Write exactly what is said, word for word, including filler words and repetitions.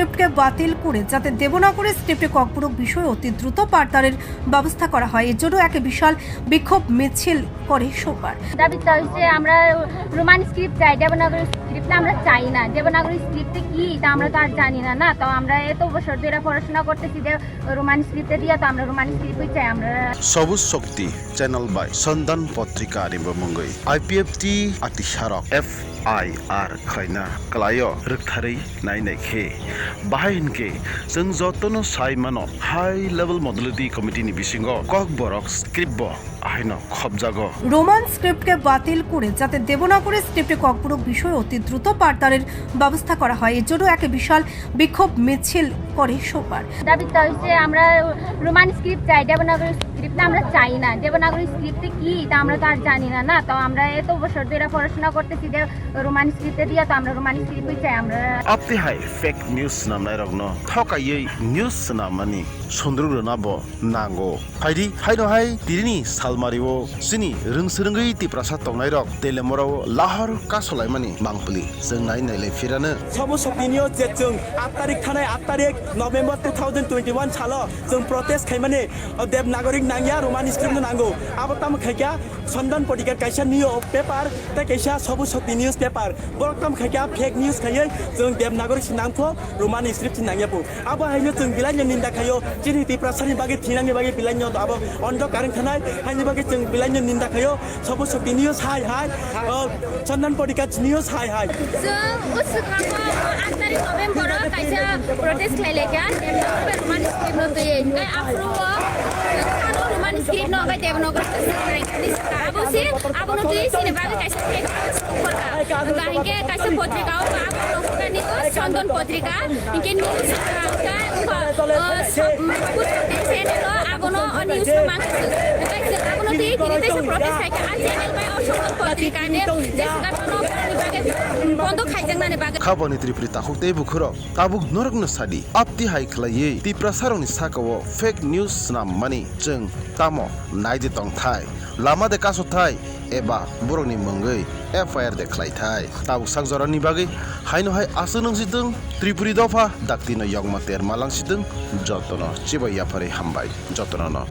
স্ক্রিপ্টকে বাতিল করে যাতে দেবনাগরী স্ক্রিপ্টে ককবরক বিষয়ে অতি দ্রুত পাঠদানের ব্যবস্থা করা হয়, এর জন্য এক বিশাল বিক্ষোভ মিছিল করে সোমবার। দাবিটা হচ্ছে আমরা রোমান স্ক্রিপ্ট চাই, দেবনাগরী স্ক্রিপ্ট আমরা চাই না। দেবনাগরী স্ক্রিপ্টে কি, তা আমরা তো আর জানি না, না? তো আমরা এত বছর ধরে পড়াশোনা করতেছি যে রোমান স্ক্রিপ্টে দিয়া, তো আমরা রোমান স্ক্রিপ্টই চাই আমরা। Sobu Shokti channel bai Sandan Patrika ni bo mungwi I P F T atisarok F I R khlaina kwlaio rwktharwi nainai khe bahai hinkhe chwng jotono sai mano high level modality committee ni bisingo kokborok script bo ahaino khopjago. Roman স্ক্রিপ্টকে বাতিল করে যাতে দেবনাগরী স্ক্রিপ্টে ককবরক বিষয়ে অতি দ্রুত পাঠদানের ব্যবস্থা করা হয়, এর জন্য এক বিশাল বিক্ষোভ মিছিল করে সোমবার। দাবিটা হচ্ছে আমরা রোমান স্ক্রিপ্ট চাই, দেবনাগরী স্ক্রিপ্ট আমরা চাই না। দেবনাগরী স্ক্রিপ্টে কি, তা আমরা তো আর জানি না, না? তো আমরা এত বছর ধরে পড়াশোনা করতেছি যে রোমান স্ক্রিপ্টে দিয়া, তো আমরা রোমান স্ক্রিপ্টই চাই আমরা। Aptwi hai fake news swnamnairokno thokaiwi news swnammani sundruk rwna bo nango. Phaidi, haino hai tirini salmario chini rwngswrwngwi Tiprasa tongnairok Telemorao lahor kasolaimani mangpili chwng nai nailai phirano. Sobu Shokti ni o je chwng aat tarik thanai, aat tarik November two thousand twenty-one salo chwng protest khaimani, o Devanagari nangya, Roman script no nango. Abo tamo khaikha Sandan Patrika kaisa news paper tei kaisa Sobu Shokti news paper. Borok tamo khaikha fake news khaiwi chwng Devanagari se nangkho, Roman script se nangya bo. Abo haino chwng bilaino ninda khaio, chini Tiprasani bagwi thinangni bagwi bilaino abo ondo karwng thanai, haini bagwi chwng bilaino ninda khaio, Sobu Shokti news hai hai, o, Sandan Patrika news hai hai. Chwng o swkang o aat tarik November o kaisa protest khlai laikha, Roman script no twiwi. Tei aphuru o ano Roman script no hwnkhe Devanagari se swkang abo se, abono twiwi chini bagwi kaisa fake news. Hingke kaisa potrika o, abo nokani o Sandan Patrika, hingke news, ah, ka, ka, o, sa-, mm, channel o, abono o news no mangkha. Abono tei tini teisa protest khaikha, a channel bai o Sandan Patrika ni, je saka tono ni bagwi, mm, bondo khaijaknani bagwi. Khaboni Tripuri takhuk tei bukhurok tabuk norokno sadi, aptwi hai khlaiwi Tiprasarokni sakao fake news swnammani chwng tamo naidi tongthai, lama de kasothai, eba borokni mungwi F I R de khlaithai. Tabuk sak jorani bagwi haino hai aswk nungsitwng, Tripuri dopha daktino yokma terma langsitwng, jotono chibai yapharwi hambai jotono no.